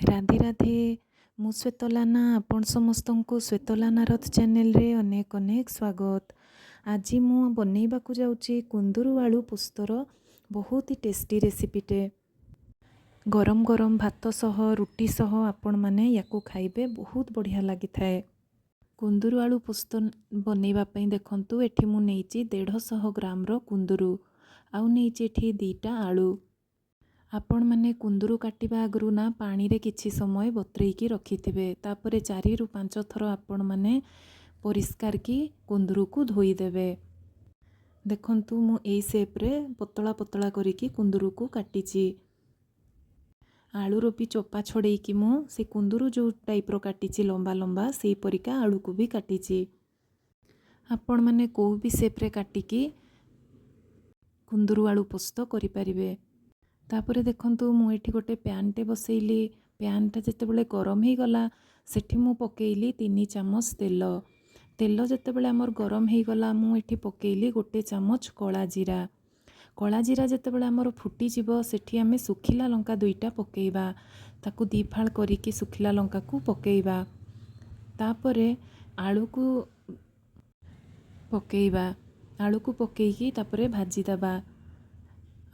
ରାଧେ ରାଧେ। ମୁଁ ଶ୍ୱେତଲାନା, ଆପଣ ସମସ୍ତଙ୍କୁ ଶ୍ୱେତଲାନା ରଥ ଚ୍ୟାନେଲରେ ଅନେକ ଅନେକ ସ୍ୱାଗତ। ଆଜି ମୁଁ ବନେଇବାକୁ ଯାଉଛି କୁନ୍ଦୁରୁ ଆଳୁ ପୋସ୍ତର ବହୁତ ହି ଟେଷ୍ଟି ରେସିପିଟେ। ଗରମ ଗରମ ଭାତ ସହ, ରୁଟି ସହ ଆପଣମାନେ ୟାକୁ ଖାଇବେ, ବହୁତ ବଢ଼ିଆ ଲାଗିଥାଏ। କୁନ୍ଦୁରୁ ଆଳୁ ପୋସ୍ତ ବନେଇବା ପାଇଁ ଦେଖନ୍ତୁ, ଏଠି ମୁଁ ନେଇଛି 150 ଗ୍ରାମର କୁନ୍ଦୁରୁ ଆଉ ନେଇଛି ଏଠି 2ଟା ଆଳୁ। ଆପଣମାନେ କୁନ୍ଦୁରୁ କାଟିବା ଆଗରୁ ନା ପାଣିରେ କିଛି ସମୟ ବତୁରେଇକି ରଖିଥିବେ। ତାପରେ 4ରୁ 5 ଥର ଆପଣମାନେ ପରିଷ୍କାର କି କୁନ୍ଦୁରୁକୁ ଧୋଇଦେବେ। ଦେଖନ୍ତୁ, ମୁଁ ଏଇ ସେପ୍ରେ ପତଳା ପତଳା କରିକି କୁନ୍ଦୁରୁକୁ କାଟିଛି। ଆଳୁର ବି ଚୋପା ଛଡ଼େଇକି ମୁଁ ସେ କୁନ୍ଦୁରୁ ଯେଉଁ ଟାଇପ୍ର କାଟିଛି ଲମ୍ବା ଲମ୍ବା, ସେଇପରିକା ଆଳୁକୁ ବି କାଟିଛି। ଆପଣମାନେ କେଉଁ ବି ସେପ୍ରେ କାଟିକି କୁନ୍ଦୁରୁ ଆଳୁ ପୋସ୍ତ କରିପାରିବେ। ତାପରେ ଦେଖନ୍ତୁ, ମୁଁ ଏଠି ଗୋଟେ ପ୍ୟାନ୍ଟେ ବସେଇଲି। ପ୍ୟାନ୍ଟା ଯେତେବେଳେ ଗରମ ହେଇଗଲା, ସେଠି ମୁଁ ପକେଇଲି 3 ଚାମଚ ତେଲ। ତେଲ ଯେତେବେଳେ ଆମର ଗରମ ହେଇଗଲା, ମୁଁ ଏଠି ପକେଇଲି 1 ଚାମଚ କଳା ଜିରା। କଳା ଜିରା ଯେତେବେଳେ ଆମର ଫୁଟିଯିବ, ସେଠି ଆମେ ଶୁଖିଲା ଲଙ୍କା 2ଟା ପକେଇବା। ତାକୁ 2 ଫାଳ କରିକି ଶୁଖିଲା ଲଙ୍କାକୁ ପକେଇବା। ତାପରେ ଆଳୁକୁ ପକେଇବା। ଆଳୁକୁ ପକେଇକି ତାପରେ ଭାଜିଦେବା।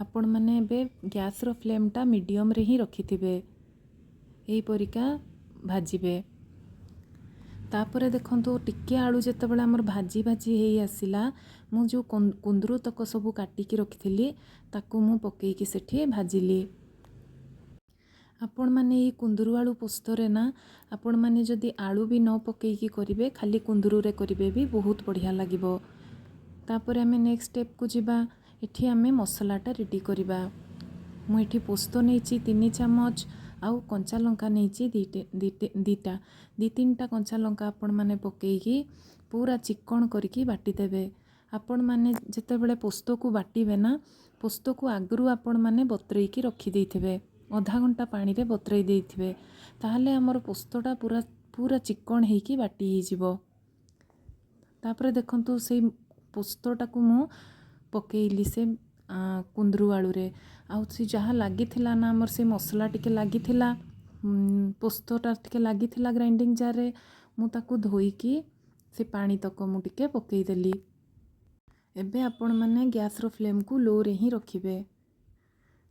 ଆପଣମାନେ ଏବେ ଗ୍ୟାସ୍ର ଫ୍ଲେମ୍ଟା ମିଡ଼ିୟମ୍ରେ ହିଁ ରଖିଥିବେ। ଏଇପରିକା ଭାଜିବେ। ତାପରେ ଦେଖନ୍ତୁ, ଟିକେ ଆଳୁ ଯେତେବେଳେ ଆମର ଭାଜି ଭାଜି ହେଇ ଆସିଲା, ମୁଁ ଯେଉଁ କୁନ୍ଦୁରୁ ତକ ସବୁ କାଟିକି ରଖିଥିଲି, ତାକୁ ମୁଁ ପକେଇକି ସେଠି ଭାଜିଲି। ଆପଣମାନେ ଏଇ କୁନ୍ଦୁରୁ ଆଳୁ ପୋସ୍ତରେ ନା ଆପଣମାନେ ଯଦି ଆଳୁ ବି ନ ପକେଇକି କରିବେ, ଖାଲି କୁନ୍ଦୁରୁରେ କରିବେ ବି ବହୁତ ବଢ଼ିଆ ଲାଗିବ। ତାପରେ ଆମେ ନେକ୍ସଟ ଷ୍ଟେପ୍କୁ ଯିବା। ଏଠି ଆମେ ମସଲାଟା ରେଡ଼ି କରିବା। ମୁଁ ଏଠି ପୋସ୍ତ ନେଇଛି 3 ଚାମଚ ଆଉ କଞ୍ଚା ଲଙ୍କା ନେଇଛି 2ଟା। 2 3ଟା କଞ୍ଚା ଲଙ୍କା ଆପଣମାନେ ପକେଇକି ପୁରା ଚିକଣ କରିକି ବାଟିଦେବେ। ଆପଣମାନେ ଯେତେବେଳେ ପୋସ୍ତକୁ ବାଟିବେ ନା, ପୋସ୍ତକୁ ଆଗରୁ ଆପଣମାନେ ବତୁରେଇକି ରଖିଦେଇଥିବେ, ଅଧା ଘଣ୍ଟା ପାଣିରେ ବତୁରେଇ ଦେଇଥିବେ, ତାହେଲେ ଆମର ପୋସ୍ତଟା ପୁରା ପୁରା ଚିକଣ ହେଇକି ବାଟି ହେଇଯିବ। ତାପରେ ଦେଖନ୍ତୁ, ସେଇ ପୋସ୍ତଟାକୁ ମୁଁ ପକେଇଲି ସେ କୁନ୍ଦୁରୁ ଆଳୁରେ। ଆଉ ସେ ଯାହା ଲାଗିଥିଲା ନା, ଆମର ସେ ମସଲା ଟିକେ ଲାଗିଥିଲା, ପୋସ୍ତଟା ଟିକେ ଲାଗିଥିଲା ଗ୍ରାଇଣ୍ଡିଙ୍ଗ ଜାର୍ରେ, ମୁଁ ତାକୁ ଧୋଇକି ସେ ପାଣି ତକ ମୁଁ ଟିକେ ପକେଇଦେଲି। ଏବେ ଆପଣମାନେ ଗ୍ୟାସ୍ର ଫ୍ଲେମ୍କୁ ଲୋରେ ହିଁ ରଖିବେ।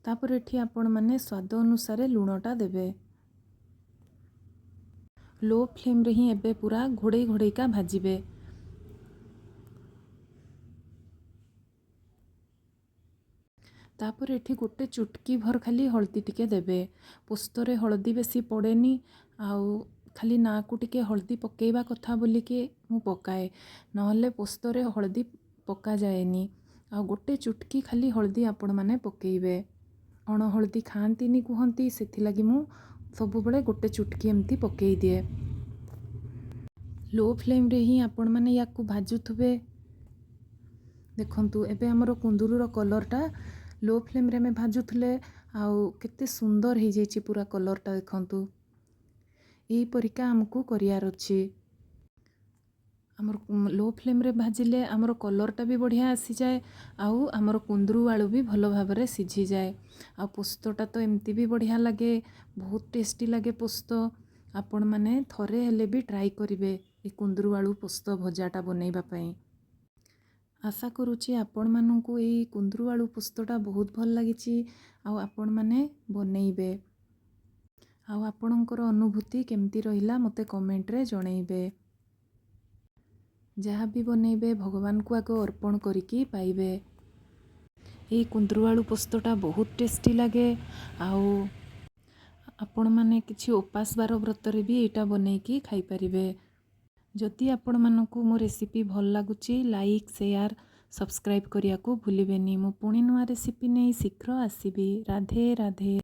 ତାପରେ ଏଠି ଆପଣମାନେ ସ୍ୱାଦ ଅନୁସାରେ ଲୁଣଟା ଦେବେ। ଲୋ ଫ୍ଲେମ୍ରେ ହିଁ ଏବେ ପୁରା ଘୋଡ଼େଇ ଘୋଡ଼େଇକା ଭାଜିବେ। ତାପରେ ଏଠି ଗୋଟେ ଚୁଟକି ଭର ଖାଲି ହଳଦୀ ଟିକେ ଦେବେ। ପୋସ୍ତରେ ହଳଦୀ ବେଶୀ ପଡ଼େନି, ଆଉ ଖାଲି ନାଁକୁ ଟିକେ ହଳଦୀ ପକେଇବା କଥା ବୋଲିକି ମୁଁ ପକାଏ, ନହେଲେ ପୋସ୍ତରେ ହଳଦୀ ପକାଯାଏନି। ଆଉ ଗୋଟେ ଚୁଟକି ଖାଲି ହଳଦୀ ଆପଣମାନେ ପକେଇବେ। ଅଣ ହଳଦୀ ଖାଆନ୍ତିନି କୁହନ୍ତି, ସେଥିଲାଗି ମୁଁ ସବୁବେଳେ ଗୋଟେ ଚୁଟକି ଏମିତି ପକେଇ ଦିଏ। ଲୋ ଫ୍ଲେମ୍ରେ ହିଁ ଆପଣମାନେ ୟାକୁ ଭାଜୁଥିବେ। ଦେଖନ୍ତୁ, ଏବେ ଆମର କୁନ୍ଦୁରୁର କଲର୍ଟା, ଲୋ ଫ୍ଲେମ୍ରେ ଆମେ ଭାଜୁଥିଲେ, ଆଉ କେତେ ସୁନ୍ଦର ହେଇଯାଇଛି ପୁରା କଲର୍ଟା ଦେଖନ୍ତୁ। ଏଇପରିକା ଆମକୁ କରିବାର ଅଛି। ଆମର ଲୋ ଫ୍ଲେମ୍ରେ ଭାଜିଲେ ଆମର କଲର୍ଟା ବି ବଢ଼ିଆ ଆସିଯାଏ ଆଉ ଆମର କୁନ୍ଦୁରୁ ଆଳୁ ବି ଭଲ ଭାବରେ ସିଝିଯାଏ। ଆଉ ପୋସ୍ତଟା ତ ଏମିତି ବି ବଢ଼ିଆ ଲାଗେ, ବହୁତ ଟେଷ୍ଟି ଲାଗେ ପୋସ୍ତ। ଆପଣମାନେ ଥରେ ହେଲେ ବି ଟ୍ରାଏ କରିବେ ଏ କୁନ୍ଦୁରୁ ଆଳୁ ପୋସ୍ତ ଭଜାଟା ବନେଇବା ପାଇଁ। ଆଶା କରୁଛି ଆପଣମାନଙ୍କୁ ଏଇ କୁନ୍ଦୁରୁ ଆଳୁ ପୋସ୍ତଟା ବହୁତ ଭଲ ଲାଗିଛି ଆଉ ଆପଣମାନେ ବନେଇବେ, ଆଉ ଆପଣଙ୍କର ଅନୁଭୂତି କେମିତି ରହିଲା ମୋତେ କମେଣ୍ଟରେ ଜଣେଇବେ। ଯାହା ବି ବନେଇବେ, ଭଗବାନଙ୍କୁ ଆଗ ଅର୍ପଣ କରିକି ପାଇବେ। ଏଇ କୁନ୍ଦୁରୁ ଆଳୁ ପୋସ୍ତଟା ବହୁତ ଟେଷ୍ଟି ଲାଗେ ଆଉ ଆପଣମାନେ କିଛି ଉପାସ ବାର ବ୍ରତରେ ବି ଏଇଟା ବନେଇକି ଖାଇପାରିବେ। ଯଦି ଆପଣମାନଙ୍କୁ ମୋ ରେସିପି ଭଲ ଲାଗୁଛି, ଲାଇକ୍, ସେୟାର, ସବସ୍କ୍ରାଇବ୍ କରିବାକୁ ଭୁଲିବେନି। ମୁଁ ପୁଣି ନୂଆ ରେସିପି ନେଇ ଶୀଘ୍ର ଆସିବି। ରାଧେ ରାଧେ।